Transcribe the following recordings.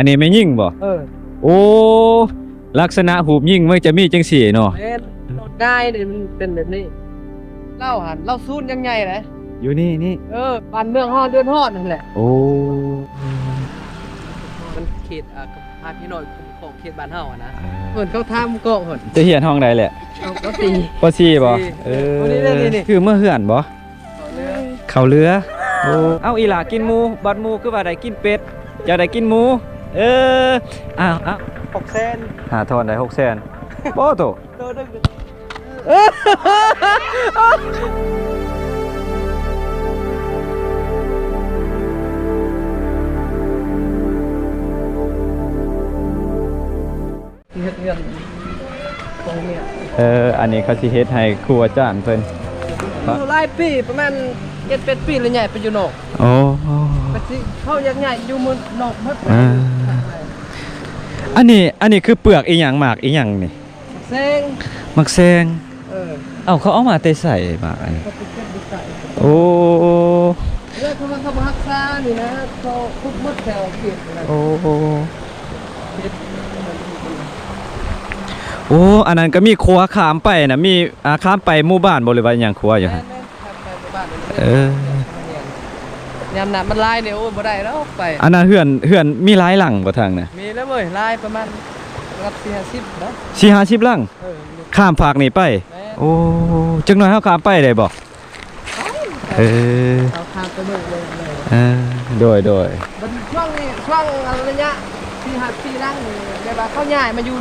ອັນນີ້ແມ່ຍິງບໍ່? ເອີ ໂອ້ ລັກສະນະຮູບຍິງມັນຈະມີຈັ່ງຊີ້ເນາະ. ແມ່ນ ລອດງ່າຍນີ້ມັນເປັນແບບນີ້. ລາວຫັ້ນ ລາວສູນຍັງໃຫຍ່ເດ້. ຢູ່ນີ້ນີ້ ເອີ ບ້ານເມືອງຮອດເດືອນຮອດນັ້ນແຫຼະ. ໂອ້ ມັນເຂດ ອ່າ ກຳພ້າພີ່ນ້ອຍຄຸ້ມຄອງເຂດບ້ານເຮົາຫັ້ນນະ. ເອີ ເພິ່ນເຂົາຖາມກອງຫັ້ນ. ຈະຮຽນຫ້ອງໃດແຫຼະ? ເອົາ ປໍສີ່ ປໍສີ່ບໍ່? ສີ່ ເອີ ນີ້ໆໆ ຄືເມືອເຮືອນບໍ່? ເຂົ້າເຮືອ ເຂົ້າເຮືອ. ໂອ້ ເອົ້າ ອີຫຼ້າກິນໝູ ບັດໝູຄືວ່າໄດ້ກິນເປັດ ເຈົ້າໄດ້ກິນໝູ. ເອີ ອ້າວ ອ້າວ ຫົກແສນ ຫາທອນໄດ້ຫົກແສນ. ໂອ້ໂຕ ໂຕໜຶ່ງ ຊິເຮັດເຮືອນຂອງເມຍ. ເອີ ອັນນີ້ເຂົາຊິເຮັດໃຫ້ຄູອາຈານເພິ່ນ ຢູ່ຫຼາຍປີ ປະມານເຈັດແປດປີ ແລ້ວຍ້າຍໄປຢູ່ນອກ. ໂອ້ ກໍຊິ ເຂົາຢາກຍ້າຍຢູ່ເມືອງນອກໝົດ. ເອີ ອັນນີ້ ອັນນີ້ຄືເປືອກອີຫຍັງ ໝາກອີຫຍັງນີ້? ແຊງ ໝາກແຊງ. ເອີ ເອົ້າ ເຂົາເອົາມາແຕ່ໃສໝາກອັນນີ້? ເຂົາໄປເກັບຢູ່ໃສ? ໂອ້ ແລ້ວເຂົາວ່າເຂົາບໍ່ຮັກສານີ້ນະ ເຂົາຄຸບໝົດແຖວເຂດນັ້ນ. ໂອ້ ໂອ້ ອັນນັ້ນກໍມີຂົວຂ້າມໄປນະ ມີ ອ່າ ຂ້າມໄປໝູ່ບ້ານບໍ່ ຫຼືວ່າຫຍັງ ຂົວຢູ່ຫັ້ນ? ແມ່ນໆ ຂ້າມໄປໝູ່ບ້ານ. ເອີ ຍາມນ້ຳມັນຫຼາຍນີ້ ໂອ້ຍ ບໍ່ໄດ້ດອກໄປ. ອັນນັ້ນເຮືອນ ເຮືອນມີຫຼາຍຫຼັງບໍ່ທາງນະ? ມີແລ້ວເວີຍ ຫຼາຍ ປະມານ ລະດັບສີ່ຫ້າສິບເນາະ ສີ່ຫ້າສິບຫຼັງ. ເອີ ຂ້າມຟາກນີ້ໄປ. ແມ່ນ ໂອ້ ຈັກໜ້ອຍເຮົາຂ້າມໄປໄດ້ບໍ່? ໄດ້ ເອີ ເຮົາຂ້າມໄປເບິ່ງເລີຍ. ເອີ ໂດຍ ໂດຍ. ບັດຊ່ວງນີ້ ຊ່ວງໄລຍະສີ່ຫ້າປີຫຼັງນີ້ ແບບວ່າເຂົາຍ້າຍມາຢູ່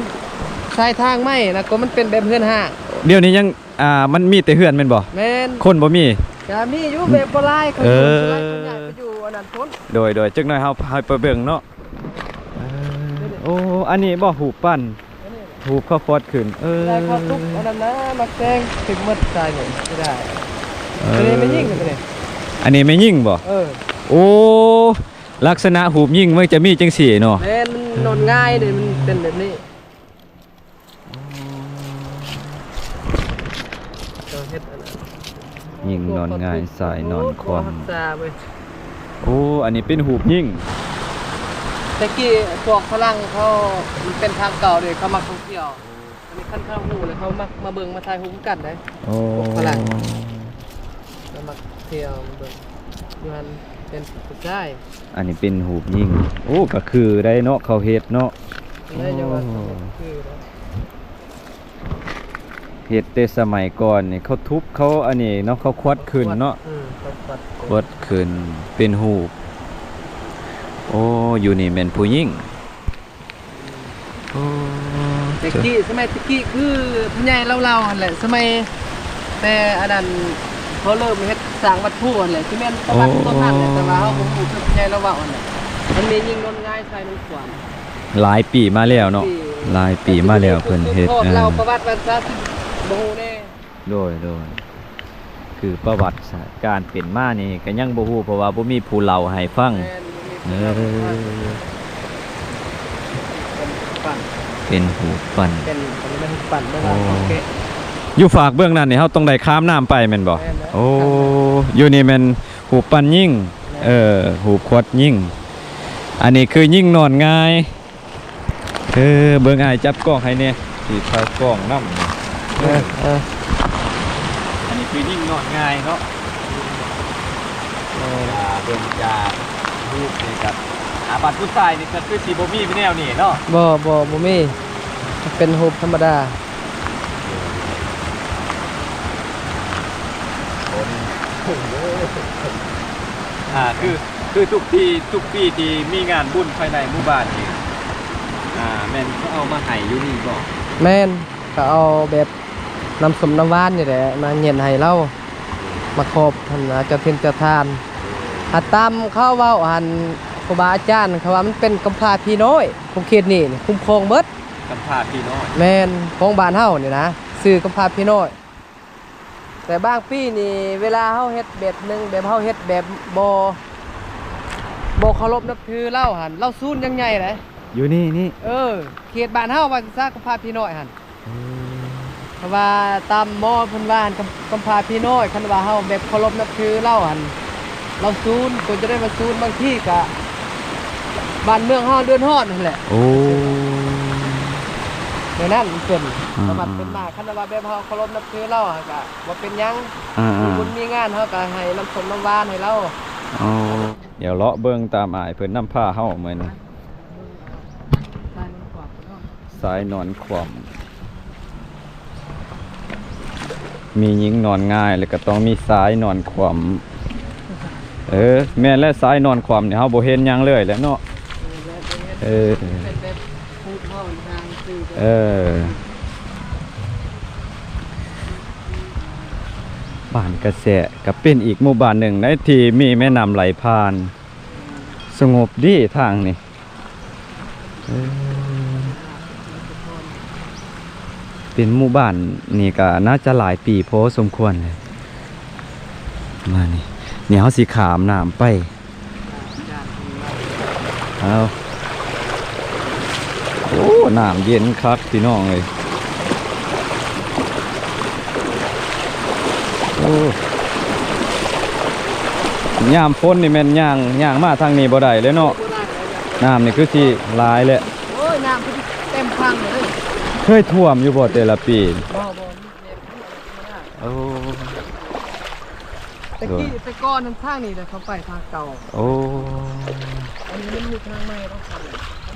ຊາຍທາງໃໝ່ນະ ກໍມັນເປັນແບບເຮືອນຮ້າງ. ດຽວນີ້ຍັງ ອ່າ ມັນມີແຕ່ເຮືອນແມ່ນບໍ່? ແມ່ນ ຄົນບໍ່ມີ. ກະມີຢູ່ ແບບບໍ່ຫຼາຍ ເຂົາ ເອີ ສ່ວນຫຼາຍເຂົາຍ້າຍໄປຢູ່ອັນນັ້ນພຸ້ນ. ໂດຍ ໂດຍ ຈັກໜ້ອຍເຮົາ ເຮົາໄປເບິ່ງເນາະ. ເອີ ໂອ້ ອັນນີ້ບໍ່ ຮູບປັ້ນ ອັນນີ້ ຮູບເຂົາຄວັດຂຶ້ນ. ເອີ ໄດ້ເຂົາທຸບອັນນັ້ນນະ ໝາກແຊງ ຖືກໝົດສາຍນີ້ ຊິໄດ້. ເອີ ຕົວນີ້ແມ່ຍິງຕົວນີ້ ອັນນີ້ແມ່ຍິງບໍ່? ເອີ ໂອ້ ລັກສະນະຮູບຍິງມັນຈະມີຈັ່ງຊີ້ເນາະ. ແມ່ນ ມັນນອນຫງາຍເດ້ ມັນເປັນແບບນີ້. ອໍ ເຈົ້າເຮັດອັນນັ້ນ ຍິງນອນຫງາຍ ຊາຍນອນຄວ່ຳ. ໂອ້ ອັນນີ້ເປັນຮູບຍິງ. ແຕ່ກີ້ພວກຝຣັ່ງເຂົາ ມັນເປັນທາງເກົ່າເດ້ ເຂົາມັກທ່ອງທ່ຽວ. ອັນນີ້ຄັນເຂົາຮູ້ແລ້ວ ເຂົາມັກມາເບິ່ງມາຖ່າຍຮູບກັນເດ້. ໂອ້ ພວກຝຣັ່ງ ເຂົາມັກທ່ຽວມາເບິ່ງ. ຢູ່ຫັ້ນເປັນຜູ້ຊາຍ. ອັນນີ້ເປັນຮູບຍິງ. ໂອ້ ກໍຄືໄດ້ເນາະ ເຂົາເຮັດເນາະ. ໄດ້ຢູ່ວ່າ ໂອ້ ຄືໄດ້ ເຮັດແຕ່ສະໄໝກ່ອນນີ້ ເຂົາທຸບ ເຂົາອັນນີ້ເນາະ ເຂົາຄວັດຂຶ້ນເນາະ. ອືມ ເຂົາຄວັດ ຄວັດຂຶ້ນເປັນຮູບ. ໂອ້ ຢູ່ນີ້ແມ່ນຜູ້ຍິງ. ໂອ້ ແຕ່ກີ້ ສະໄໝແຕ່ກີ້ຄືພໍ່ໃຫຍ່ລາວໆຫັ້ນແຫຼະ ສະໄໝແຕ່ອັນນັ້ນ ເຂົາເລີ່ມເຮັດສ້າງວັດພູຫັ້ນແຫຼະ ຊິແມ່ນປະຫວັດ ໂອ້ ຕົ້ນນັ້ນແຫຼະ ແຕ່ວ່າເຮົາບໍ່ຮູ້ຄືພໍ່ໃຫຍ່ລາວເວົ້າຫັ້ນແຫຼະ ມັນມີຍິງນອນຫງາຍຊາຍນອນຄວ່ຳ. ຫຼາຍປີມາແລ້ວເນາະ ຫຼາຍປີມາແລ້ວເພິ່ນເຮັດ. ເອີ ເວົ້າປະຫວັດວ່າຊາ ຊິບໍ່ຮູ້ແນ່. ໂດຍ ໂດຍ ຄືປະຫວັດສາດການເປັນມານີ້ກໍຍັງບໍ່ຮູ້ ເພາະວ່າບໍ່ມີຜູ້ເລົ່າໃຫ້ຟັງ. ແມ່ນ ບໍ່ມີຜູ້ເລົ່າໃຫ້ຟັງ. ເອີ ເປັນຮູບປັ້ນ ເປັນຮູບປັ້ນ ເປັນ ເປັນຮູບປັ້ນ ເປັນຮູບປັ້ນ. ໂອ້ ຢູ່ຟາກເບື້ອງນັ້ນນີ້ ເຮົາຕ້ອງໄດ້ຂ້າມນ້ຳໄປແມ່ນບໍ່? ແມ່ນແລ້ວ. ໂອ້ ຢູ່ນີ້ແມ່ນຮູບປັ້ນຍິງ. ແມ່ນ ເອີ ຮູບຄວັດຍິງ. ອັນນີ້ຄືຍິງນອນຫງາຍ. ເອີ ເບິ່ງ ອ້າຍຈັບກ້ອງໃຫ້ແດ່ ຊິຖ່າຍກ້ອງນຳ. ເອີ ເອີ ອັນນີ້ຄືຍິງນອນຫງາຍເນາະ. ເອີ ອ່າ ເບິ່ງຈາກຮູບນີ້ກໍ ອ່າ ບັດຜູ້ຊາຍນີ້ກໍຄືຊິບໍ່ມີແນວນີ້ເນາະ. ບໍ່ ບໍ່ ບໍ່ມີ ເປັນຮູບທຳມະດາ. ອ່າ ຄື ຄືທຸກທີ່ ທຸກປີທີ່ມີງານບຸນພາຍໃນໝູ່ບ້ານນີ້ ອ່າ ແມ່ນເຂົາເອົາມາໃຫ້ຢູ່ນີ້ບໍ່? ແມ່ນ ເຂົາເອົາແບບນ້ຳສົ້ມນ້ຳຫວານນີ້ແຫຼະ ມາເຫງັນໃຫ້ລາວ ມາຂອບຫັ້ນນະ ເຈົ້າຖິ່ນເຈົ້າຖານ. ຫາຕາມເຂົາເວົ້າຫັ້ນ ຄູບາອາຈານເຂົາວ່າມັນເປັນກຳພ້າຜີນ້ອຍ ຂົງເຂດນີ້ຄຸ້ມຄອງເບິດ. ກຳພ້າຜີນ້ອຍ? ແມ່ນ ຂອງບ້ານເຮົານີ້ນະ ຊື່ກຳພ້າຜີນ້ອຍ. ແຕ່ບາງປີນີ້ ເວລາເຮົາເຮັດແບບໜຶ່ງ ແບບເຮົາເຮັດແບບບໍ່ ບໍ່ເຄົາລົບນັບຖືລາວຫັ້ນ ລາວສູນຍັງໃຫຍ່ເດ້. ຢູ່ນີ້ນີ້ ເອີ ເຂດບ້ານເຮົາວ່າຊັ້ນຊະ ກຳພ້າຜີນ້ອຍຫັ້ນ. ເອີ ເພາະວ່າຕາມໝໍເພິ່ນວ່າຫັ້ນ ກຳ ກຳພ້າຜີນ້ອຍ ຄັນວ່າເຮົາແບບເຄົາລົບນັບຖືລາວຫັ້ນ ລາວສູນ. ກໍຈະໄດ້ວ່າສູນ ບາງທີກະ ບ້ານເມືອງເຮົາເດືອດຮ້ອນຫັ້ນແຫຼະ. ໂອ້ ແນວນັ້ນເປັນ ອ່າ ປະຫວັດເປັນມາ. ຄັນວ່າແບບເຮົາເຄົາລົບນັບຖືລາວ ເຮົາກະບໍ່ເປັນຫຍັງ. ອ່າໆ ມີບຸນມີງານ ເຮົາກະໃຫ້ນ້ຳສົ້ມນ້ຳຫວານໃຫ້ລາວ. ອໍ ດຽວເລາະເບິ່ງຕາມອ້າຍເພິ່ນນຳພາເຮົາມື້ນີ້. ຊາຍນອນຂວ້ຳ ມີຍິງນອນຫງາຍ ແລ້ວກໍຕ້ອງມີຊາຍນອນຂວ້ຳ. ເອີ ແມ່ນແຫຼະ ຊາຍນອນຂວ້ຳນີ້ເຮົາບໍ່ເຫັນຫຍັງເລີຍແຫຼະເນາະ. ເອີ ເປັນແບບພູດເຮົາທາງຊື່. ເອີ ບ້ານກະແຊະກໍເປັນອີກໝູ່ບ້ານໜຶ່ງໃດທີ່ມີແມ່ນ້ຳໄຫຼຜ່ານ. ສະຫງົບເດ້ທາງນີ້. ເອີ ເປັນໝູ່ບ້ານນີ້ກໍໜ້າຈະຫຼາຍປີພໍສົມຄວນແລ້ວ. ມານີ້ ນີ້ເຮົາຊິຂ້າມນ້ຳໄປ. ເອົາ ໂອ້ ນ້ຳເຢັນຄັກພີ່ນ້ອງເອີຍ. ໂອ້ ຍາມຝົນນີ້ແມ່ນຍ່າງ ຍ່າງມາທາງນີ້ບໍ່ໄດ້ເລີຍເນາະ. ບໍ່ໄດ້ແລ້ວ ນ້ຳນີ້ຄືຊິຫຼາຍແຫຼະ. ໂອ້ຍ ນ້ຳຄືຊິເຕັມຝັ່ງເລີຍ. ເຄີຍຖ້ວມຢູ່ບໍ່ແຕ່ລະປີ? ບໍ່ ບໍ່ ມີແຕ່ ໂອ້ ແຕ່ກີ້ ໂດຍ ແຕ່ກ່ອນນັ້ນທາງນີ້ແຫຼະ ເຂົ້າໄປທາງເກົ່າ. ໂອ້ ອັນນີ້ມັນມີທາງໃໝ່ແລ້ວ.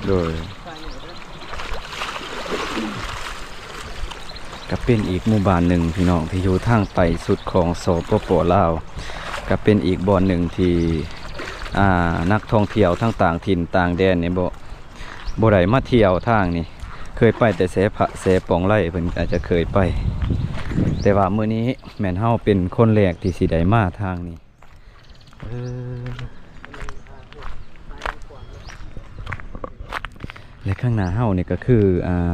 ໂດຍ ສາຍນີ້ເດີ. ກໍເປັນອີກໝູ່ບ້ານໜຶ່ງພີ່ນ້ອງ ທີ່ຢູ່ທາງໃຕ້ສຸດຂອງ ສປປ ລາວ, ກໍເປັນອີກບ່ອນໜຶ່ງທີ່ ອ່າ ນັກທ່ອງທ່ຽວທັງຕ່າງຖິ່ນຕ່າງແດນນີ້ບໍ່ ບໍ່ໄດ້ມາທ່ຽວທາງນີ້, ເຄີຍໄປແຕ່ແຊພະ ແຊປອງໄລ ເພິ່ນອາດຈະເຄີຍໄປ, ແຕ່ວ່າມື້ນີ້ແມ່ນເຮົາເປັນຄົນແລກທີ່ຊິໄດ້ມາທາງນີ້. ເອີ ແລະ ຂ້າງໜ້າເຮົານີ້ກໍຄື ອ່າ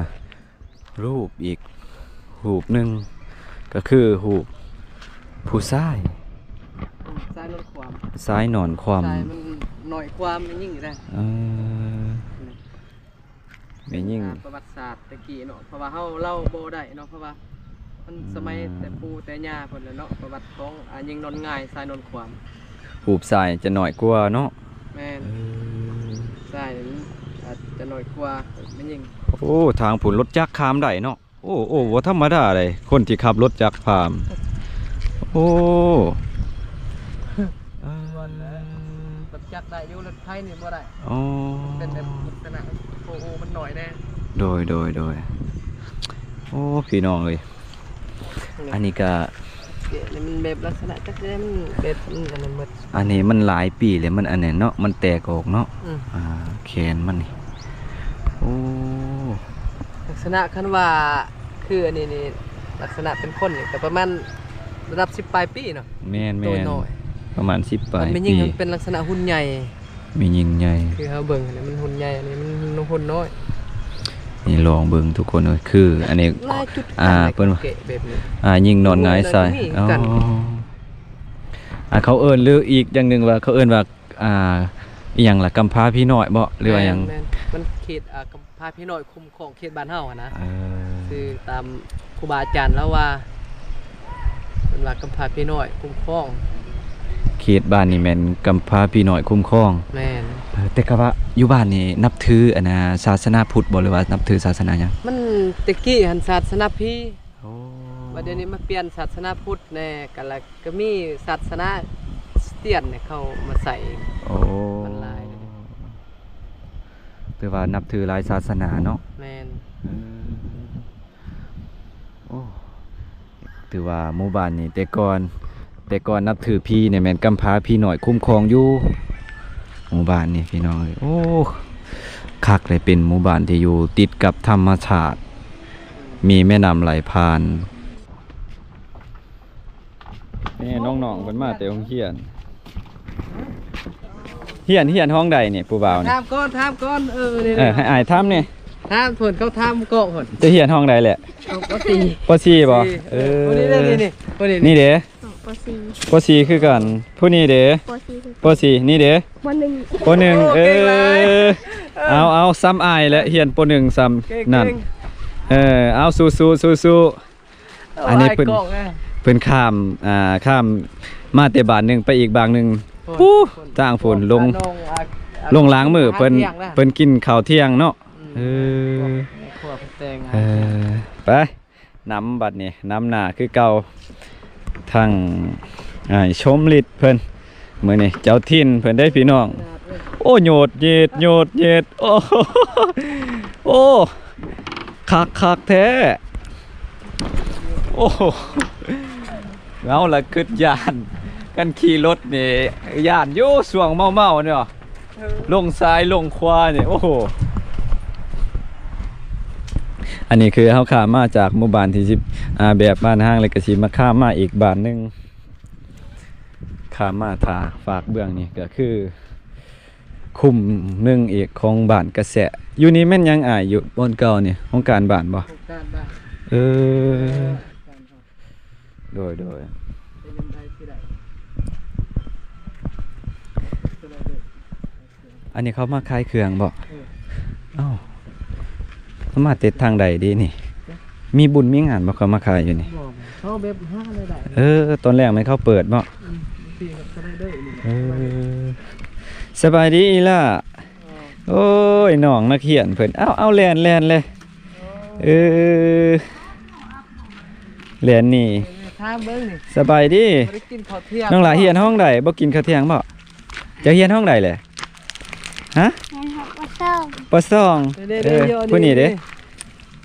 ຮູບອີກຮູບໜຶ່ງ ກໍຄືຮູບຜູ້ຊາຍ ອືມ ຊາຍນອນຂວ້ຳ ຊາຍນອນຂວ້ຳ ຊາຍມັນໜ້ອຍກວ່າແມ່ຍິງຢູ່ເດ້. ເອີ ແມ່ຍິງ ອ່າ ປະຫວັດສາດແຕ່ກີ້ເນາະ ເພາະວ່າເຮົາເລົ່າບໍ່ໄດ້ເນາະ ເພາະວ່າມັນ ອືມ ສະໄໝແຕ່ປູ່ແຕ່ຍ່າເພິ່ນແລ້ວເນາະ ປະຫວັດຂອງ ອ່າ ຍິງນອນຫງາຍ ຊາຍນອນຂວ້ຳ. ຮູບຊາຍຈະໜ້ອຍກວ່າເນາະ. ແມ່ນ ເອີ ຊາຍອາດຈະໜ້ອຍກວ່າແມ່ຍິງ. ໂອ້ ທາງພຸ້ນລົດຈັກຂ້າມໄດ້ເນາະ. ໂອ້ ໂອ້ ບໍ່ທຳມະດາເດ້ ຄົນທີ່ຂັບລົດຈັກຜ່ານ. ໂອ້ ເອີ ລົດຈັກໄດ້ຢູ່ ລົດໄຖນີ້ບໍ່ໄດ້. ອໍ ເປັນແບບລັກສະນະ ໂອ້ ໂອ້ ມັນໜ້ອຍແດ່. ໂດຍ ໂດຍ ໂດຍ. ໂອ້ ພີ່ນ້ອງເອີຍ ອັນນີ້ກະ ເກະນີ້ມັນແບບລັກສະນະຈັກແດ່ ມັນແບບ ມັນອັນນັ້ນໝົດ. ອັນນີ້ມັນຫຼາຍປີແລ້ວ ມັນອັນນັ້ນເນາະ ມັນແຕກອອກເນາະ. ອືມ ອ່າ ແຂນມັນນີ້ ໂອ້ ລັກສະນະຄັນວ່າຄືອັນນີ້ນີ້ ລັກສະນະເປັນຄົນນີ້ກໍປະມານລະດັບສິບປາຍປີເນາະ. ແມ່ນໆ ໂຕນ້ອຍ ປະມານສິບປາຍປີ. ແມ່ຍິງມັນເປັນລັກສະນະຫຸ່ນໃຫຍ່ ແມ່ຍິງໃຫຍ່ ຄືເຮົາເບິ່ງຫັ້ນແຫຼະ ມັນຫຸ່ນໃຫຍ່ ອັນນີ້ມັນຫຸ່ນນ້ອຍ. ນີ້ລອງເບິ່ງທຸກຄົນເອີຍ ຄືອັນນີ້ ຫຼາຍຈຸດ ອ່າ ເພິ່ນວ່າ ແກະແບບນີ້ ອ່າ ຍິງນອນຫງາຍຊາຍ. ໂອ້ ອ່າ ເຂົາເອີ້ນ ຫຼື ອີກຢ່າງໜຶ່ງວ່າ ເຂົາເອີ້ນວ່າ ອ່າ ອີ່ຫຍັງລະ ກຳພ້າຜີນ້ອຍບໍ ຫຼືວ່າຫຍັງ? ແມ່ນໆ ມັນເຂດ ອ່າ ກຳພ້າຜີນ້ອຍຄຸ້ມຄອງ ເຂດບ້ານເຮົາຫັ້ນນະ. ເອີ ຊື່ຕາມຄູບາອາຈານລາວວ່າ ເພິ່ນວ່າກຳພ້າຜີນ້ອຍຄຸ້ມຄອງ. ເຂດບ້ານນີ້ແມ່ນກຳພ້າຜີນ້ອຍຄຸ້ມຄອງ. ແມ່ນ. ເອີ ແຕ່ກະວ່າຢູ່ບ້ານນີ້ນັບຖື ອັນນ່າ ສາສະໜາພຸດບໍ ຫຼືວ່ານັບຖືສາສະໜາຫຍັງ? ມັນແຕ່ກີ້ຫັ້ນສາສະໜາຜີ. ໂອ້ ບັດດຽວນີ້ມາປ່ຽນສາສະໜາພຸດແດ່ ກະລະ ກໍມີສາສະໜາຄຣິສຕຽນເຂົ້າມາໃສ່. ໂອ້ ມັນຫຼາຍເດ້ ຖືວ່ານັບຖືຫຼາຍສາສະໜາເນາະ. ແມ່ນ. ເອີ ໂອ້ ຖືວ່າໝູ່ບ້ານນີ້ແຕ່ກ່ອນ ແຕ່ກ່ອນນັບຖືຜີນີ້ແມ່ນກຳພ້າຜີນ້ອຍຄຸ້ມຄອງຢູ່ ໝູ່ບ້ານນີ້ພີ່ນ້ອງເອີຍ. ໂອ້ ຄັກເລີຍ ເປັນໝູ່ບ້ານທີ່ຢູ່ຕິດກັບທຳມະຊາດ ມີແມ່ນ້ຳໄຫຼຜ່ານ. ນີ້ນ້ອງໆເພິ່ນມາແຕ່ໂຮງຮຽນ. ຮຽນ ຮຽນຫ້ອງໃດນີ້ຜູ້ບ່າວນີ້? ຖາມກ່ອນ ຖາມກ່ອນ. ເອີ ນີ້ ເອີ ໃຫ້ອ້າຍຖາມແດ່. ຖາມເພິ່ນ ເຂົາຖາມກ່ອນເພິ່ນ. ຈະຮຽນຫ້ອງໃດແຫຼະ? ປໍສີ່. ປໍສີ່ບໍ? ເອີ ນີ້ເດ້ ນີ້ເດ້ ນີ້ເດ້. ປໍສີ່ ປໍສີ່ຄືກັນ. ຜູ້ນີ້ເດ້? ປໍສີ່ ປໍສີ່. ນີ້ເດ້? ປໍໜຶ່ງ. ປໍໜຶ່ງ. ໂອ້ ເອີ ເກັ່ງຫຼາຍ. ເອີ ເອົາ ເອົາ ສ່ຳອ້າຍແຫຼະ ຮຽນປໍໜຶ່ງສ່ຳນັ້ນ. ເກັ່ງ ເກັ່ງ. ເອີ ເອົາ ສູ້ໆ ສູ້ໆ. ອັນນີ້ເພິ່ນ ເພິ່ນຂ້າມ ອ່າ ຂ້າມມາແຕ່ບ້ານໜຶ່ງໄປອີກບ້ານໜຶ່ງ. ໂອ້ຍ ປູ້ ທາງພຸ້ນ ລົງ ນ້ອງ ອ່າ ລົງລ້າງມືເພິ່ນ ອາຫານທ່ຽງນະ ເພິ່ນກິນເຂົ້າທ່ຽງເນາະ. ອືມ ເອີ ແມ່ຄົວເພິ່ນແຕ່ງ ເອີ ໄປ ນຳບັດນີ້ ນຳໜ້າຄືເກົ່າ ທາງອ້າຍຊົມລິດເພິ່ນ ມື້ນີ້ເຈົ້າຖິ່ນເພິ່ນເດ້ພີ່ນ້ອງ. ໂອ້ ໂຍດເຍດ ໂຍດເຍດ ໂອ້ ໂອ້ ຄັກ ຄັກແທ້. ໂອ້ ເຮົາລະຄິດຢ້ານ ຄັນຂີ່ລົດນີ້ຢ້ານຢູ່ ຊ່ວງເມົາໆນີ້ ເອີ ລົງຊ້າຍລົງຂວານີ້ ໂອ້ໂຫ. ອັນນີ້ຄືເຮົາຂ້າມມາຈາກໝູ່ບ້ານທີ່ສິບ ອ່າ ແບບບ້ານຮ້າງ ແລ້ວກໍຊິມາຂ້າມມາອີກບ້ານໜຶ່ງ ຂ້າມມາຖ້າຟາກເບື້ອງນີ້ກໍຄືຄຸ້ມໜຶ່ງອີກຂອງບ້ານກະແສະ. ຢູ່ນີ້ແມ່ນຫຍັງອ້າຍ ຢູ່ບ່ອນເກົ່ານີ້ ຫ້ອງການບ້ານບໍ່? ຫ້ອງການບ້ານ ເອີ ເອີ ໂດຍ ໂດຍ ອັນນີ້ເຂົາມາຂາຍເຄື່ອງບໍ່? ເອີ ເອົ້າ ເຂົາມາແຕ່ທາງໃດເດນີ້? ມີບຸນມີງານບໍ່ ເຂົາມາຂາຍຢູ່ນີ້? ບໍ່ ເຂົາແບບຫາລາຍໄດ້. ເອີ ຕອນແລກແມ່ນເຂົາເປີດບໍ່? ອືມ ບາງທີກໍລາຍໄດ້ນີ້ແຫຼະ. ເອີ ສະບາຍດີອີ່ຫຼ້າ. ໂອ້ຍ ນ້ອງນັກຮຽນເພິ່ນ ເອົ້າ ເອົ້າ ແລ່ນ ແລ່ນເລີຍ. ເອີ ແລ່ນໜີ. ເອີ ຖາມເບິ່ງນີ້ ສະບາຍດີ. ບໍ່ໄດ້ກິນເຂົ້າທ່ຽງ ນ້ອງຫຼ້າຮຽນຫ້ອງໃດ? ບໍ່ກິນເຂົ້າທ່ຽງບໍ່? ເຈົ້າຮຽນຫ້ອງໃດແຫຼະ? ຮະ? ຮຽນຫ້ອງ ປ.ສອງ ປ.ສອງ. ເດ້ໆ ເອີ ເດ້ໆ ຜູ້ນີ້ເດ້?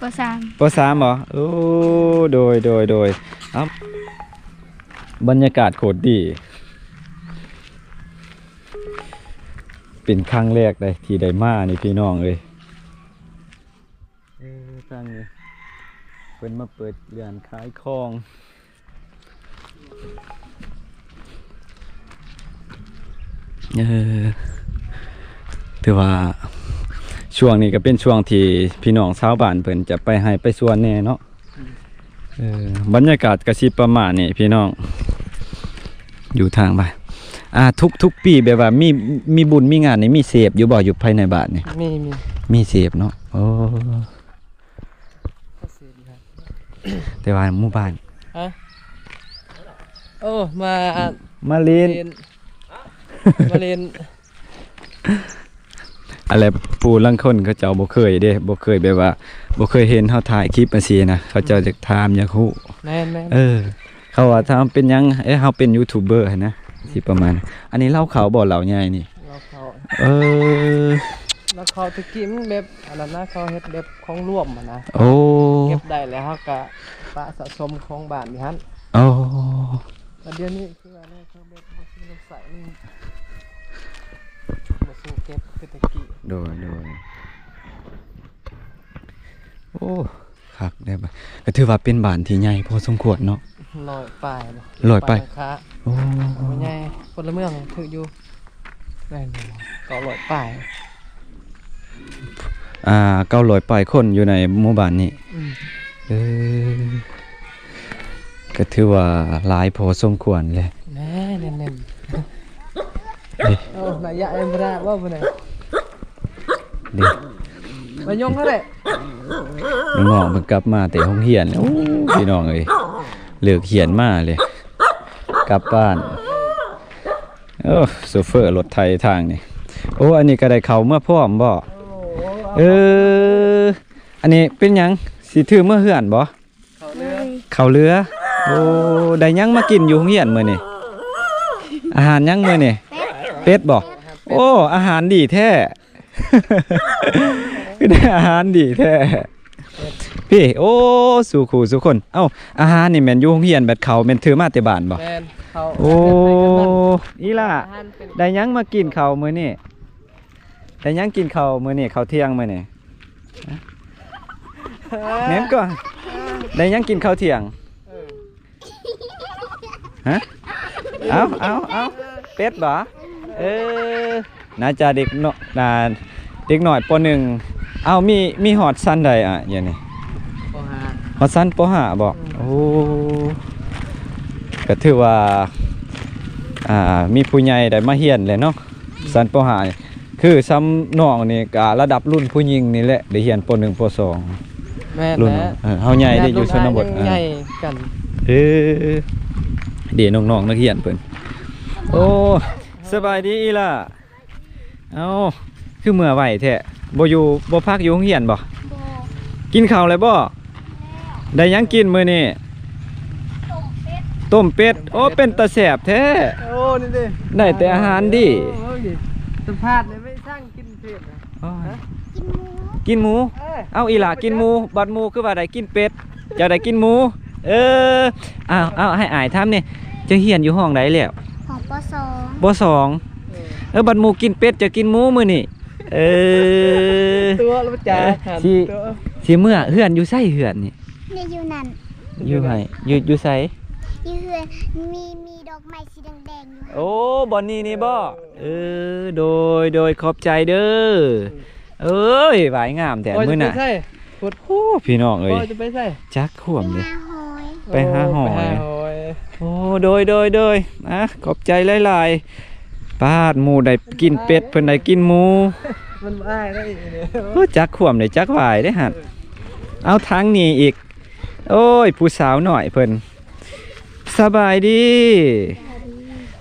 ປ.ສາມ ປ.ສາມ ບໍ່? ໂອ້ ໂດຍ ໂດຍ ໂດຍ. ເອົ້າ ບັນຍາກາດໂຄດດີ. ເປັນຄັ້ງແລກເດ້ທີ່ໄດ້ມານີ້ພີ່ນ້ອງເອີຍ. ເອີ ທາງນີ້ເພິ່ນມາເປີດຮ້ານຂາຍຂອງ. ເອີ ຖືວ່າຊ່ວງນີ້ກໍເປັນຊ່ວງທີ່ພີ່ນ້ອງຊາວບ້ານເພິ່ນຈະໄປໄຮ່ໄປສວນແດ່ເນາະ. ເອີ ບັນຍາກາດກະຊິປະມານນີ້ພີ່ນ້ອງ ຢູ່ທາງບ້ານ. ອ່າ ທຸກ ທຸກປີແບບວ່າມີ ມີບຸນມີງານນີ້ ມີເສບຢູ່ບໍ່ ຢູ່ພາຍໃນບ້ານນີ້? ມີ ມີ ມີເສບເນາະ. ໂອ້ ເສບຢູ່ ແຕ່ວ່າໝູ່ບ້ານ ຮະ? ໂອ້ ມາ ມາຫຼິ້ນ ມາຫຼິ້ນ ອັນແລະ ຜູ້ລາງຄົນເຂົາເຈົ້າບໍ່ເຄີຍເດ້ ບໍ່ເຄີຍແບບວ່າ ບໍ່ເຄີຍເຫັນເຮົາຖ່າຍຄລິບຈັ່ງຊີ້ນະ ເຂົາເຈົ້າຢາກຖາມຢາກຮູ້. ແມ່ນໆ ເອີ ເຂົາວ່າຖາມເປັນຫຍັງ ເອີ ເຮົາເປັນຢູທູບເບີຫັ້ນນະ ຊິປະມານ. ອັນນີ້ເລົ້າເຂົ້າບໍ່ ເລົ້າໃຫຍ່ນີ້? ເລົ້າເຂົ້າ ເອີ ເລົ້າເຂົ້າແຕ່ກີ້ມັນແບບອັນນັ້ນນະ ເຂົາເຮັດແບບຂອງລວມຫັ້ນນະ. ໂອ້ ເກັບໄດ້ແລ້ວເຮົາກະປະສະສົມຂອງບ້ານຢູ່ຫັ້ນ. ໂອ້ ແລ້ວດຽວນີ້ ຄືວ່າແນວເຂົາແບບບໍ່ຊື້ນ້ຳໃສ ມັນບໍ່ສູ້ເກັບຄືແຕ່ກີ້. ໂດຍ ໂດຍ. ໂອ້ ຄັກເດ້ ກໍຖືວ່າເປັນບ້ານທີ່ໃຫຍ່ພໍສົມຄວນເນາະ. ຮ້ອຍປາຍບໍ່? ຮ້ອຍປາຍ. ໂອ້ ບໍ່ໃຫຍ່ ພົນລະເມືອງຖືກຢູ່ ແມ່ນຢູ່ ເກົ້າຮ້ອຍປາຍ. ອ່າ ເກົ້າຮ້ອຍປາຍຄົນຢູ່ໃນໝູ່ບ້ານນີ້. ອືມ ເອີ ກໍຖືວ່າຫຼາຍພໍສົມຄວນແຫຼະ. ແນ່ ແນ່ນໆ ເດ້ ໂອ້ ນາຍະເອັມຣາບໍ່ຜູ້ໃດ ເດ້ ມາຍົງເທົ່າໃດ. ນ້ອງໆເພິ່ນກັບມາແຕ່ໂຮງຮຽນ ໂອ້ ພີ່ນ້ອງເອີຍ ເລີກຮຽນມາເລີຍ ກັບບ້ານ. ໂອ້ ໂຊເຟີລົດໄຖທາງນີ້. ໂອ້ ອັນນີ້ກໍໄດ້ເຂົ້າເມືອພ້ອມບໍ່? ເອີ ອັນນີ້ເປັນຫຍັງ ຊິຖືເມືອເຮືອນບໍ່? ເຂົ້າເຫຼືອ ເຂົ້າເຫຼືອ. ໂອ້ ໄດ້ຫຍັງມາກິນຢູ່ໂຮງຮຽນມື້ນີ້? ອາຫານຫຍັງມື້ນີ້? ເປັດ ເປັດບໍ່? ອາຫານເປັດ. ໂອ້ ອາຫານດີແທ້ ຄືໄດ້ອາຫານດີແທ້. ເປັດ ພີ່ ໂອ້ ສູ່ຄູ່ສູ່ຄົນ. ເອົ້າ ອາຫານນີ້ແມ່ນຢູ່ໂຮງຮຽນ ແບບເຂົ້າແມ່ນຖືມາແຕ່ບ້ານບໍ່? ແມ່ນ ເຂົ້າ. ໂອ້ ອີ່ຫຼ້າ ອາຫານເປັນ ໄດ້ຫຍັງມາກິນເຂົ້າມື້ນີ້? ໄດ້ຫຍັງກິນເຂົ້າມື້ນີ້ ເຂົ້າທ່ຽງມື້ນີ້? ແມ່ນກໍ ໄດ້ຫຍັງກິນເຂົ້າທ່ຽງ? ເອີ ຮະ? ເອົາ ເອົາ ເອົາ ເປັດບໍ່? ເອີ ໜ້າຈະເດັກເນາະ ອ່າ ເດັກນ້ອຍ ປໍໜຶ່ງ. ເອົາ ມີ ມີຮອດຊັ້ນໃດອະ ດຽວນີ້? ປໍຫ້າ. ຮອດຊັ້ນ ປໍຫ້າ ບໍ່? ອືມ ໂອ້ ກໍຖືວ່າ ອ່າ ມີຜູ້ໃຫຍ່ໄດ້ມາຮຽນແລ້ວເນາະ. ຊັ້ນ ປໍຫ້າ ຄືຊ່ຳນ້ອງນີ້ກະລະດັບລຸ້ນຜູ້ຍິງນີ້ແຫຼະ ໄດ້ຮຽນ ປໍໜຶ່ງ ປໍສອງ. ແມ່ນແຫຼະ ເອີ ເຮົາໃຫຍ່ເດ້ ຢູ່ຊົນນະບົດ ໃຫຍ່ກັນ. ເອີ ເດ້ ນ້ອງໆນັກຮຽນເພິ່ນ. ໂອ້ ສະບາຍດີອີ່ຫຼ້າ. ເອົ້າ ຄືເມືອໄວແທ້? ບໍ່ຢູ່ ບໍ່ພັກຢູ່ໂຮງຮຽນບໍ່? ບໍ່. ກິນເຂົ້າແລ້ວບໍ່? ແລ້ວ. ໄດ້ຫຍັງກິນມື້ນີ້? ຕົ້ມເປັດ. ຕົ້ມເປັດ. ໂອ້ ເປັດ ເປັນຕາແຊບແທ້. ໂອ້ ນີ້ເດ້ ໄດ້ແຕ່ອາຫານດີ. ໂອ້ຍ ສຳພາດແດ່ ໄປສັ່ງກິນເຜັດນະ. ໂອ້ຍ ຮະ? ກິນໝູ. ກິນໝູ? ເອີ. ເອົ້າ ອີ່ຫຼ້າກິນໝູ ບັດໝູຄືວ່າໄດ້ກິນເປັດ ເຈົ້າໄດ້ກິນໝູ. ເອີ ເອົາ ເອົາ ໃຫ້ອ້າຍຖາມແດ່ ເຈົ້າຮຽນຢູ່ຫ້ອງໃດແລ້ວ? ຫ້ອງ ປໍສອງ. ປໍສອງ. ເອີ ເອີ ບັດໝູກິນເປັດ ເຈົ້າກິນໝູມື້ນີ້. ເອີ ຕົວະລະຈາ ເອີ ຊິ ຊິເມືອ ເຮືອນຢູ່ໃສເຮືອນນີ້? ນີ້ຢູ່ນັ້ນ. ຢູ່ໃສ? ຢູ່ ຢູ່ໃສ? ຢູ່ເຮືອນ ມີ ມີດອກໄມ້ສີແດງໆຢູ່. ໂອ້ ບ່ອນນີ້ນີ້ບໍ່? ເອີ ເອີ ໂດຍ ໂດຍ ຂອບໃຈເດີ. ເອີຍ ຫວາຍງາມແທ້. ໂອ້ຍ ມື້ໜ້າ ຈະໄປໃສ? ພຸດ ໂອ້ ພີ່ນ້ອງເອີຍ ໂອ້ຍ ຈະໄປໃສ? ຈັກຄວາມເດ້ ໄປຫາຫອຍ. ໂອ້ ໄປຫາຫອຍ. ໂອ້ ໂດຍ ໂດຍ ໂດຍ ອ່ະ ຂອບໃຈຫຼາຍໆ. ປາດ ໝູໄດ້ກິນເປັດ ເພິ່ນໄດ້ກິນໝູ. ມັນບໍ່ອາຍໄດ້ອີກເດ້. ໂອ້ ຈັກຄວາມເດ້ ຈັກຫວາຍເດ້ຫັ້ນ. ເອົາ ທາງນີ້ອີກ. ໂອ້ຍ ຜູ້ສາວນ້ອຍເພິ່ນ. ສະບາຍດີ.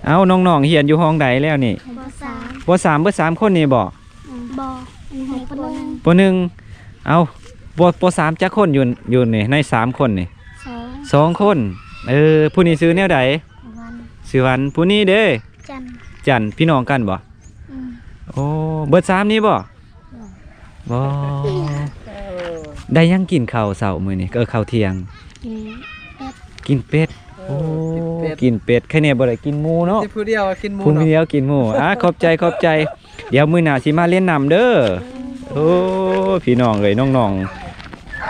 ເອົ້າ ນ້ອງໆຮຽນຢູ່ຫ້ອງໃດແລ້ວນີ້? ປໍສາມ. ປໍສາມ ເບິດສາມຄົນນີ້ບໍ່? ອືມ ບໍ່ ມີໃຫ້ປ ໜຶ່ງ ປ ໜຶ່ງ. ເອົ້າ ປໍ ປໍສາມຈັກຄົນຢູ່ ຢູ່ນີ້ ໃນສາມຄົນນີ້? ສອງ ສອງຄົນ. ເອີ ຜູ້ນີ້ຊື່ແນວໃດ? ວັນ. ຊື່ວັນ. ຜູ້ນີ້ເດ້? ຈັນ. ຈັນ ພີ່ນ້ອງກັນບໍ່? ອືມ ໂອ້ ເບິດສາມນີ້ບໍ່? ບໍ່ ບໍ່. ໄດ້ຫຍັງກິນເຂົ້າເຊົ້າມື້ນີ້? ເອີ ເຂົ້າທ່ຽງ ກິນເປັດ. ກິນເປັດ. ເອີ ໂອ້ ກິນເປັດ ກິນເປັດ. ໃຄແນ່ບໍ່ໄດ້ກິນໝູເນາະ. ກິນຜູ້ດຽວ ກິນໝູ ຜູ້ດຽວກິນໝູ. ອ່າ ຂອບໃຈ ຂອບໃຈ. ດຽວມື້ໜ້າຊິມາລຽນນຳເດີ. ໂອ້ ພີ່ນ້ອງເອີຍ ນ້ອງ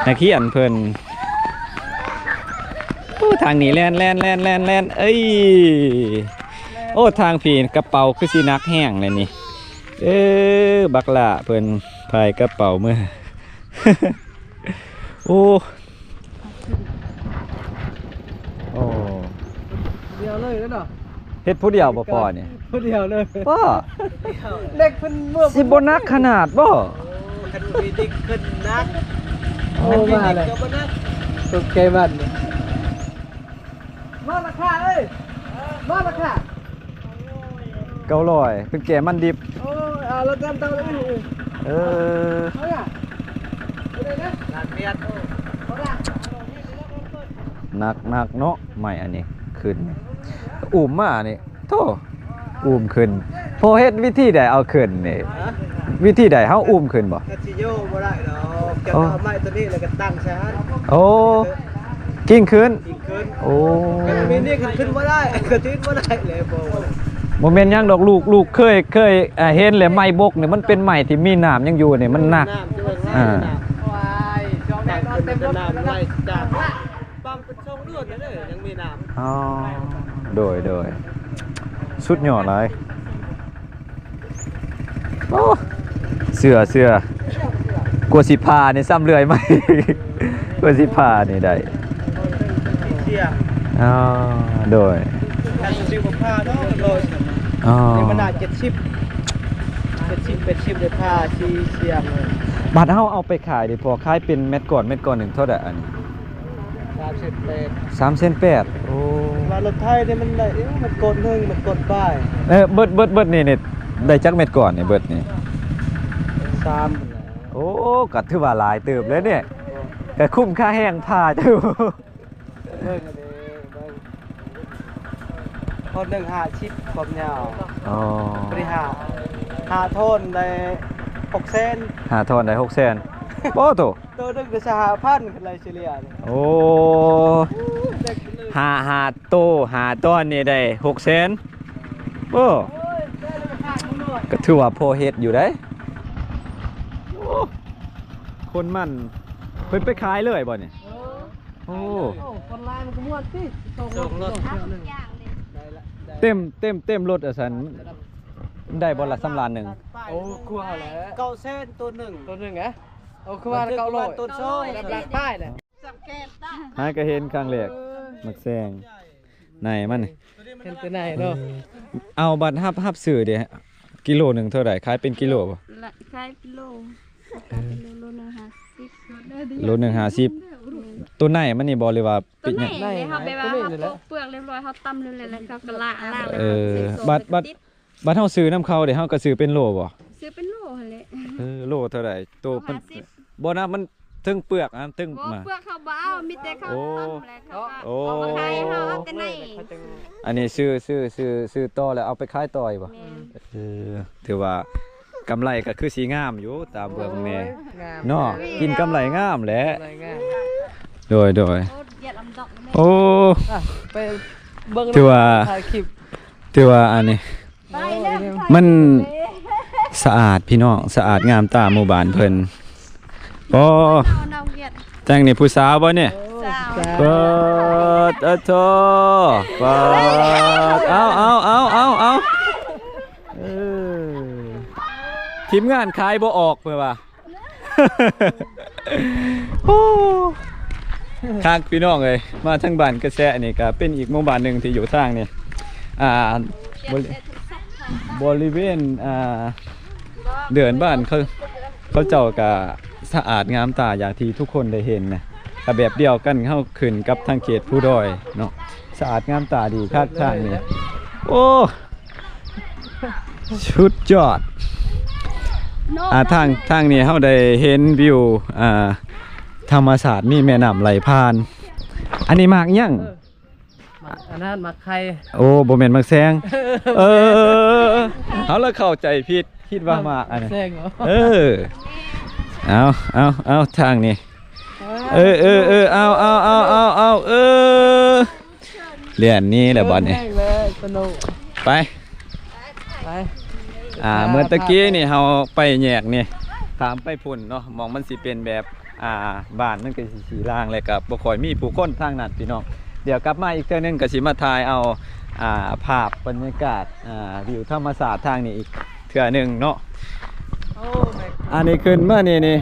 ໆ ນັກຮຽນເພິ່ນ. ໂອ້ ທາງນີ້ແລ່ນ ແລ່ນ ແລ່ນ ແລ່ນ ແລ່ນ. ເອີຍ ໂອ້ ທາງພີ້ກະເປົາຄືຊິໜັກແຮງແລ້ວນີ້. ເອີ ບັກຫຼ້າເພິ່ນພາຍກະເປົາເມືອ. ໂອ້ ໂອ້ ດຽວເລີຍເນາະ. ເຮັດຜູ້ດຽວບໍ່ພໍ່ນີ້? ຜູ້ດຽວເລີຍ. ພໍ່ ເດັກເພິ່ນເມືອ ຊິບໍ່ໜັກຂະໜາດບໍ່? ໂອ້ ຄັນມີເດັກຂຶ້ນໜັກ. ໂອ້ ມາແລ້ວ ກໍບໍ່ໜັກ. ຕົກໃຈມັນ. ມາລະຄ່າເອີຍ ມາລະຄ່າ. ເກົ້າຮ້ອຍ ເປັນແກມັນດິບ. ໂອ້ຍ ເອົາລະຕາມເຕົາເລີຍ. ເອີ ເອົາລະ ເອົາເລີຍນະ ລ້ານແປດ. ໂອ້ ເອົາລະ ໜັກໆເນາະ ໄມ້ອັນນີ້ຂຶ້ນ ອຸ້ມມານີ້ ໂທ້ ອຸ້ມຂຶ້ນ. ພໍ່ເຮັດວິທີໃດເອົາຂຶ້ນນີ້? ຮະ? ວິທີໃດ ເຮົາອຸ້ມຂຶ້ນບໍ່? ກະຊິໂຍບໍ່ໄດ້ດອກ ຈະ ໂອ້ ເອົາໄມ້ຕົວນີ້ແລ້ວກໍຕັ້ງໃສ່ຫັ້ນ. ໂອ້ ກິ້ງຂຶ້ນ ກິ້ງຂຶ້ນ. ໂອ້ ແບບນີ້ຂຶ້ນ ຂຶ້ນບໍ່ໄດ້ ກະຕິດບໍ່ໄດ້ແຫຼະ. ບໍ່ ບໍ່ແມ່ນຫຍັງດອກ ລູກ ລູກເຄີຍ ເຄີຍ ອ່າ ເຫັນແລ້ວ ໄມ້ບົກນີ້ມັນເປັນໄມ້ທີ່ມີນ້ຳຍັງຢູ່ນີ້ ມັນໜັກ. ນ້ຳຢູ່ ອ່າ ນ້ຳ ວ້າຍ ຊ່ວງນີ້ນອນເຕັມລົດ ນ້ຳໄຫຼຈາກ ປະມານເປັນສອງເດືອນແລ້ວເດີ ຍັງມີນ້ຳ. ອໍ ໂດຍ ໂດຍ ສຸດຍອດຫຼາຍ. ໂອ້ ເຊື່ອ ເຊື່ອ ກວ່າຊິຜ່ານີ້ຊ້ຳເລື່ອຍໄມ້ ກວ່າຊິຜ່ານີ້ໄດ້. ອໍ ໂດຍ ຄັນຊິບໍ່ຜ່າເນາະ ອໍ ນີ້ມັນໜ້າເຈັດສິບ ເຈັດສິບ ແປດສິບ ໄດ້ຜ່າສີ່ສ່ຽງ. ບາດເຮົາເອົາໄປຂາຍເດ ພໍຂາຍເປັນແມັດກ້ອນ ແມັດກ້ອນໜຶ່ງເທົ່າໃດອັນນີ້? ສາມແສນແປດ. ສາມແສນແປດ. ໂອ້ ວ່າລົດໄຖນີ້ມັນໄດ້ ເອີ ມັນກ້ອນໜຶ່ງ ມັນກ້ອນປາຍ. ເອີ ເບິດ ເບິດ ເບິດນີ້ ນີ້ ໄດ້ຈັກເມັດກ້ອນນີ້ ເບິດນີ້? ສາມ. ໂອ້ ກໍຖືວ່າຫຼາຍເຕີບເລີຍນີ້ ກໍຄຸ້ມຄ່າແຮງຜ່າເຈົ້າ. ເບິ່ງອັນນີ້ ເບິ່ງ ທ່ອນໜຶ່ງຫ້າສິບ ຄວາມຍາວ. ອໍ ບໍລິຫານ ຫ້າທ່ອນໄດ້ຫົກແສນ. ຫ້າທ່ອນໄດ້ຫົກແສນ. ໂອ້ໂຕ ໂຕໜຶ່ງໄດ້ຊາວຫ້າພັນ ຄັນໄລ່ສະເລ່ຍນີ້. ໂອ້ ຫ້າ ຫ້າໂຕ ຫ້າຕອນນີ້ໄດ້ຫົກແສນ. ໂອ້ ກໍຖືວ່າພໍເຮັດຢູ່ເດ້. ໂອ້ ຄົນມັນ ເພິ່ນໄປຂາຍເລີຍບໍ່ນີ້? ໂອ້ ຄົນລາວມັນກໍມ່ວນຕິ ສອງລົດ ເຕັມ ເຕັມ ເຕັມລົດວ່າຊັ້ນ. ໄດ້ບໍ່ລະ ສຳລ້ານໜຶ່ງ? ໂອ້ ກວ່າແລ້ວ ເກົ້າແສນໂຕໜຶ່ງ ໂຕໜຶ່ງ. ໂອ້ ຄືວ່າເກົ້າຮ້ອຍ ໂຕສອງ ຫຼັກປາຍແຫຼະ. ຫາກໍເຫັນຄັ້ງແລກ ໝາກແຊງໃນມັນ ເຫັນແຕ່ໃນເນາະ. ເອົາ ບັດຮັບ ຮັບຊື້ເດ ກິໂລໜຶ່ງເທົ່າໃດ? ຂາຍເປັນກິໂລບໍ່? ລະ ຂາຍເປັນໂລ ເອີ ໂລໜຶ່ງຫ້າສິບ ໂລໜຶ່ງຫ້າສິບ. ໂຕໃນມັນນີ້ບໍ່ ຫຼືວ່າ ໂຕໃນ ເຮົາແບບວ່າເຮົາໂປະເປືອກຮຽບຮ້ອຍ ເຮົາຕຳເລີຍ ແລ້ວເຮົາກໍລ້າງ ລ້າງ ເອີ ບັດ ບັດ ບັດເຮົາຊື້ນຳເຂົາເດ ເຮົາກໍຊື້ເປັນໂລບໍ່? ຊື້ເປັນໂລຫັ້ນແຫຼະ. ເອີ ໂລເທົ່າໃດ? ໂຕມັນ ໂລຫ້າສິບ ບໍ່ນະ ມັນເທິງເປືອກນະ ເທິງ ບໍ່ ມາ ເປືອກເຂົາບໍ່ເອົາ ມີແຕ່ເຂົາ ໂອ້ ຕຳແລ້ວເຂົາກໍ ໂອ້ ເອົາມາຂາຍໃຫ້ເຮົາ ເອົາແຕ່ໃນ ອັນນີ້ຊື້ ຊື້ ຊື້ ຊື້ຕໍ່ແລ້ວເອົາໄປຂາຍຕໍ່ອີກບໍ່? ແມ່ນ. ເອີ ຖືວ່າກຳໄລກໍຄືຊິງາມຢູ່ ຕາມເບິ່ງແນ່ ໂອ້ຍ ງາມ ເນາະ ແທ້ ກິນກຳໄລງາມແຫຼະ ກຳໄລງາມ ໂດຍ ໂດຍ ໂອ້ ຢຽດລຳດອກແມ່ ໂອ້ ອ່ະ ໄປເບິ່ງ ຖືວ່າ ຖ່າຍຄລິບ ຖືວ່າອັນນີ້ ໄປແລ້ວ ມັນສະອາດພີ່ນ້ອງ ສະອາດງາມຕາໝູ່ບ້ານເພິ່ນ. ໂອ້ ເອົານ້ຳວຽດ ຈັ່ງນີ້ຜູ້ສາວບໍ່ນີ້? ສາວ ປາດ ອະໂທ ປາດ ເອົາ ເອົາ ເອົາ ເອົາ ເອີ ທີມງານຂາຍບໍ່ອອກເພິ່ນວ່າ. ໂອ້ ຄັກພີ່ນ້ອງເອີຍ ມາທາງບ້ານກະແຊະນີ້ກະເປັນອີກໝູ່ບ້ານໜຶ່ງທີ່ຢູ່ທາງນີ້ ອ່າ ບໍລິ ບໍລິເວນ ອ່າ ເດີ່ນບ້ານເຂົາ ເຂົາເຈົ້າກະສະອາດງາມຕາຢ່າງທີ່ທຸກຄົນໄດ້ເຫັນນະ ກະແບບດຽວກັນ ເຮົາຂຶ້ນກັບທາງເຂດພູດອຍເນາະ ສະອາດງາມຕາດີຄັກທາງນີ້ ໂອ້ ສຸດຍອດ ອ່າ ທາງ ທາງນີ້ເຮົາໄດ້ເຫັນວິວ ອ່າ ທຳມະຊາດ ມີແມ່ນ້ຳໄຫຼຜ່ານ. ອັນນີ້ໝາກຫຍັງ? ເອີ ໝາກອັນນັ້ນ ໝາກໄຂ່. ໂອ້ ບໍ່ແມ່ນໝາກແຊງ. ເອີ ເຮົາລະເຂົ້າໃຈຜິດ ຄິດວ່າໝາກອັນນັ້ນ ແຊງເນາະ. ເອີ ເອົາ ເອົາ ເອົາ ທາງນີ້ ເອີ ເອີ ເອີ ເອີ ເອົາ ເອົາ ເອົາ ເອົາ ເອີ ແລ່ນໜີແລ້ວບາດນີ້ ແຮງແລ້ວ ສະໜຸກ ໄປ ໄປ ອ່າ ເມື່ອຕະກີ້ນີ້ເຮົາໄປແຍກນີ້ ຂ້າມໄປພຸ້ນເນາະ ໝ່ອງມັນຊິເປັນແບບ ອ່າ ບ້ານມັນກໍຊິສີລາງ ແລ້ວກໍບໍ່ຄ່ອຍມີຜູ້ຄົນທາງນັ້ນພີ່ນ້ອງ. ດຽວກັບມາອີກເທື່ອໜຶ່ງກໍຊິມາຖ່າຍເອົາ ອ່າ ພາບບັນຍາກາດ ອ່າ ວິວທຳມະຊາດທາງນີ້ອີກເທື່ອໜຶ່ງເນາະ. ໂອ້ ແມ່ ອັນນີ້ຂຶ້ນມານີ້ ນີ້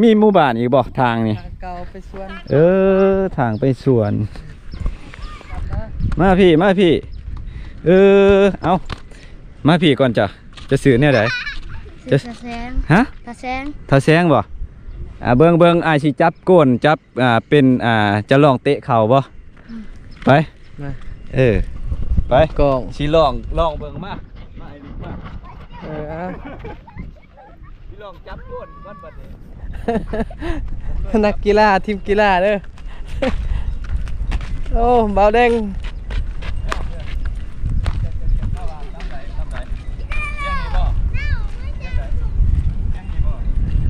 ມີໝູ່ບ້ານອີກບໍ່ທາງນີ້? ທາງເກົ່າໄປສວນ. ເອີ ທາງໄປສວນ. ມາພີ້ ມາພີ້ ເອີ ເອົາ ມາພີ້ກ່ອນ ເຈົ້າ ເຈົ້າຊື່ແນວໃດ? ຊື່ຕາແສງ. ຮະ? ຕາແສງ. ຕາແສງບໍ່? ອ່າ ເບິ່ງ ເບິ່ງ ອ້າຍຊິຈັບໂກນ ຈັບ ອ່າ ເປັນ ອ່າ ຈະລອງເຕະເຂົ້າບໍ່? ອືມ. ໄປ ມາ ເອີ ໄປ ກ້ອງ ຊິລອງ ລອງເບິ່ງ ມາ ມາ ໄອ້ລິກ ມາ ເອີ ເອົາ ຊິລອງຈັບໂກນກ່ອນບັດນີ້ ນັກກິລາ ທີມກິລາເດີ. ໂອ້ ບ່າວແດງ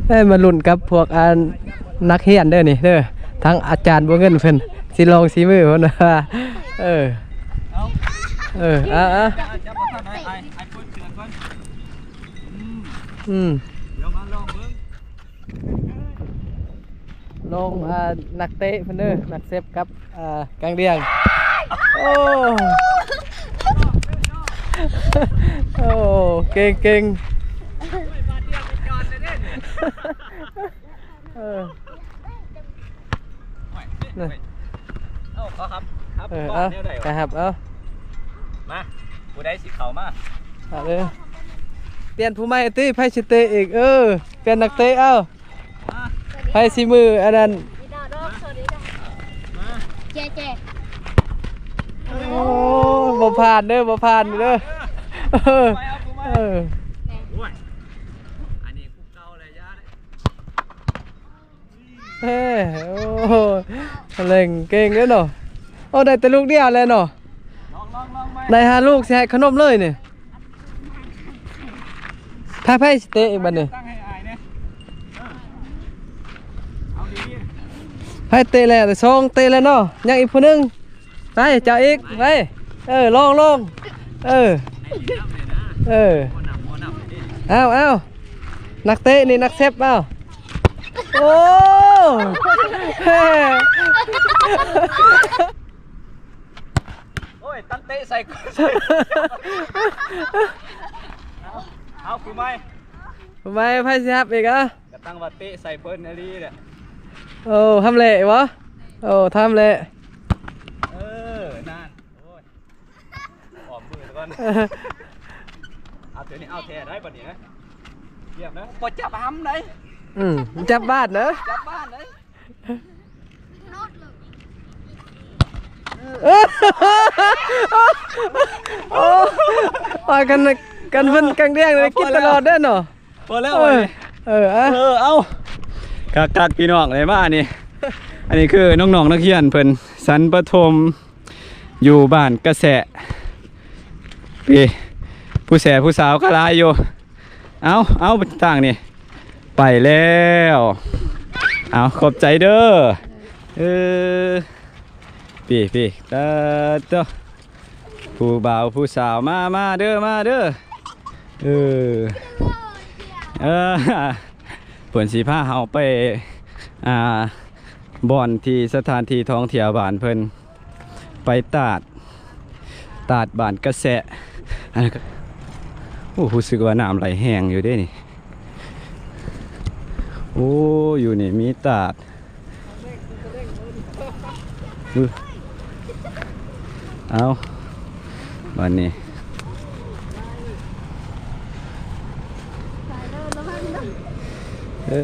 ເອີ ມາລຸ້ນກັບພວກ ອັນ ນັກຮຽນເດີນີ້ເດີ ທາງອາຈານບົວເງິນເພິ່ນຊິລອງສີມືເພິ່ນວ່າ ເອີ ເອີ ເອົາ ເອົາ ອືມ ດຽວມາລອງເບິ່ງ ລອງ ອ່າ ນັກເຕະເພິ່ນເດີ ນັກເຊບກັບ ອ່າ ກາງດຽງ. ໂອ້ ໂອ້ ເກັ່ງ ເກັ່ງ ເອີ ເອົາ ເຂົາຮັບ ຮັບ ເອີ ເອົາ ແນວໃດວະ ໄປຮັບເອົາ ມາ ຜູ້ໃດຊິເຂົ້າມາ ເອົາເດີ ປ່ຽນຜູ້ໃໝ່ຕິ ໃຜຊິເຕະອີກ ເອີ ປ່ຽນນັກເຕະເອົາ ໃຜຊິມືອັນນັ້ນ ເຈ ເຈ ໂອ້ ບໍ່ຜ່ານເດີ ບໍ່ຜ່ານເດີ ເອີ ເອີ ອັນນີ້ ເອີ ໂອ້ ເລັ່ງເກັ່ງເດ້ເນາະ ໂອ້ ໄດ້ແຕ່ລູກດຽວແຫຼະເນາະ ໄດ້ຫ້າລູກຊິໃຫ້ຂະໜົມເລີຍນີ້ ໃຜ ໃຜຊິເຕະອີກບັດນີ້ ໃຜເຕະແລ້ວ ສອງເຕະແລ້ວເນາະ ຍັງອີກຜູ້ໜຶ່ງ. ໄປ ເຈົ້າອີກ ໄປ ເອີ ລອງ ລອງ ເອີ ເອີ ເອົາ ເອົາ ນັກເຕະນີ້ ນັກເຊບ ເອົາ ໂອ້ ໂອ້ຍ ຕັ້ງເຕະໃສ່ກ່ອນ ເອົາ ເອົາ ຜູ້ໃໝ່ ຜູ້ໃໝ່ ໃຜຊິຮັບອີກ ເອົາ ກໍຕັ້ງວ່າເຕະໃສ່ເພິ່ນອີ່ຫຼີແຫຼະ ໂອ້ ທຳແຫຼະບໍ່ ໂອ້ ທຳແຫຼະ ເອີ ນັ້ນ ໂອ້ຍ ອ້ອມມືກ່ອນ ເອົາ ຕົວນີ້ເອົາແທ້ໄດ໋ບັດນີ້ນະ ຢ້ຽມນະ ບໍ່ຈັບຫຳໄດ໋ ອືມ ຈັບບາດນະ ຈັບບາດໄດ໋ ໂອ້ ວ່າກັນ ກັນເພິ່ນກາງດຽງນີ້ ກິນຕະຫຼອດເດ້ເນາະ. ພໍແລ້ວ ເອີ ເອີ ເອີ ເອົາ ຄັກໆ ພີ່ນ້ອງ ໄດ້ມານີ້ ອັນນີ້ຄືນ້ອງໆ ນັກຮຽນເພິ່ນ ຊັ້ນປະຖົມ ຢູ່ບ້ານກະແສະ ນີ້ ຜູ້ແສຜູ້ສາວກໍຫຼາຍຢູ່ ເອົາ ເອົາ ທາງນີ້ ໄປແລ້ວ ເອົາ ຂອບໃຈເດີ ເອີ ພີ່ໆ ຕາໂຕ ຜູ້ບ່າວຜູ້ສາວ ມາ ມາເດີ ມາເດີ ເອີ ເອີ ເພິ່ນຊິພາເຮົາໄປ ອ່າ ບ່ອນທີ່ ສະຖານທີ່ທ່ອງທ່ຽວບ້ານເພິ່ນ ໄປຕາດ ຕາດບ້ານກະແສະ ອັນນັ້ນກໍ ໂອ້ ຮູ້ສຶກວ່ານ້ຳໄຫຼແຮງຢູ່ເດ້ນີ້ ໂອ້ ຢູ່ນີ້ມີຕາດ ອື ເອົາ ບາດນີ້ ເອີ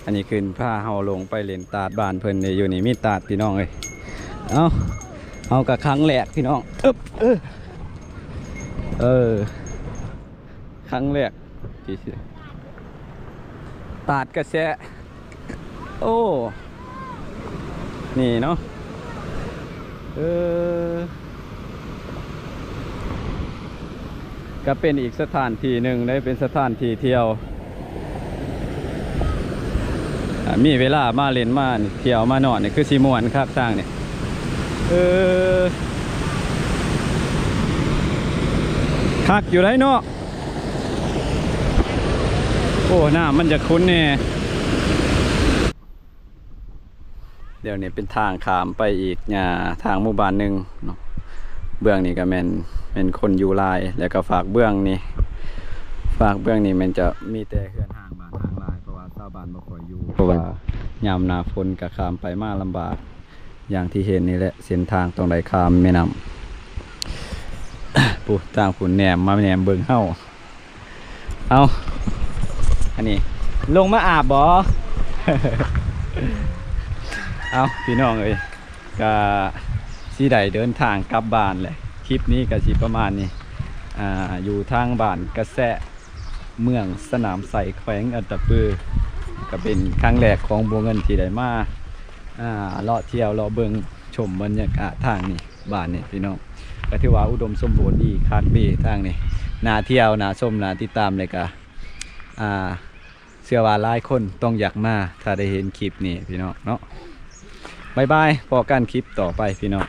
ອັນນີ້ຂຶ້ນພາເຮົາລົງໄປຫຼິ້ນຕາດບ້ານເພິ່ນເດ້ ຢູ່ນີ້ມີຕາດ ພີ່ນ້ອງເອີຍ ເອົາ ເຮົາກໍຄັ້ງແລກ ພີ່ນ້ອງ ອຶບ ເອີ ເອີ ຄັ້ງແລກ ທີ່ຊິ ຕາດກະແສະ ໂອ້ ນີ້ເນາະ ເອີ ກໍເປັນອີກສະຖານທີ່ໜຶ່ງເດ້ ເປັນສະຖານທີ່ທ່ຽວ ອ່າ ມີເວລາມາຫຼິ້ນມາທ່ຽວມານອນນີ້ ຄືຊິມ່ວນຄັກທາງນີ້ ເອີ ຄັກຢູ່ໃດເນາະ. ໂອ້ ນ້ຳມັນຈະຂຸ້ນແດ່ ດຽວນີ້ເປັນທາງຂ້າມໄປອີກ ອ່າ ທາງໝູ່ບ້ານໜຶ່ງເນາະ ເບື້ອງນີ້ກໍແມ່ນ ແມ່ນຄົນຢູ່ຫຼາຍ ແລ້ວກໍຟາກເບື້ອງນີ້ ຟາກເບື້ອງນີ້ແມ່ນຈະມີແຕ່ເຮືອນຮ້າງບ້ານຮ້າງຫຼາຍ ເພາະວ່າຊາວບ້ານບໍ່ຄ່ອຍຢູ່ ເພາະວ່າຍາມໜ້າຝົນກໍຂ້າມໄປມາລຳບາກ. ຢ່າງທີ່ເຫັນນີ້ແຫຼະ ເສັ້ນທາງຕ້ອງໄດ້ຂ້າມແມ່ນ້ຳ ພຸ້ນ ທາງພຸ້ນແນມມາແນມເບິ່ງເຮົາ ເອົາ ອັນນີ້ລົງມາອາບບໍ? ເອົາ ພີ່ນ້ອງເອີຍ ກະຊິໄດ້ເດີນທາງກັບບ້ານແຫຼະ ຄລິບນີ້ກະຊິປະມານນີ້ ອ່າ ຢູ່ທາງບ້ານກະແສະ ເມືອງສະໜາມໄຊ ແຂວງອັດຕະປື ກໍເປັນຄັ້ງແລກຂອງບົວເງິນທີ່ໄດ້ມາ ອ່າ ເລາະທ່ຽວເລາະເບິ່ງຊົມບັນຍາກາດທາງນີ້ ບ້ານນີ້ພີ່ນ້ອງ ກໍຖືວ່າອຸດົມສົມບູນດີ ຄັກດີທາງນີ້ ໜ້າທ່ຽວ ໜ້າຊົມ ໜ້າຕິດຕາມ ແລ້ວກໍ ອ່າ ເຊື່ອວ່າຫຼາຍຄົນຕ້ອງຢາກມາ ຖ້າໄດ້ເຫັນຄລິບນີ້ພີ່ນ້ອງເນາະ. ບາຍບາຍ ພໍ້ກັນຄລິບຕໍ່ໄປພີ່ນ້ອງ.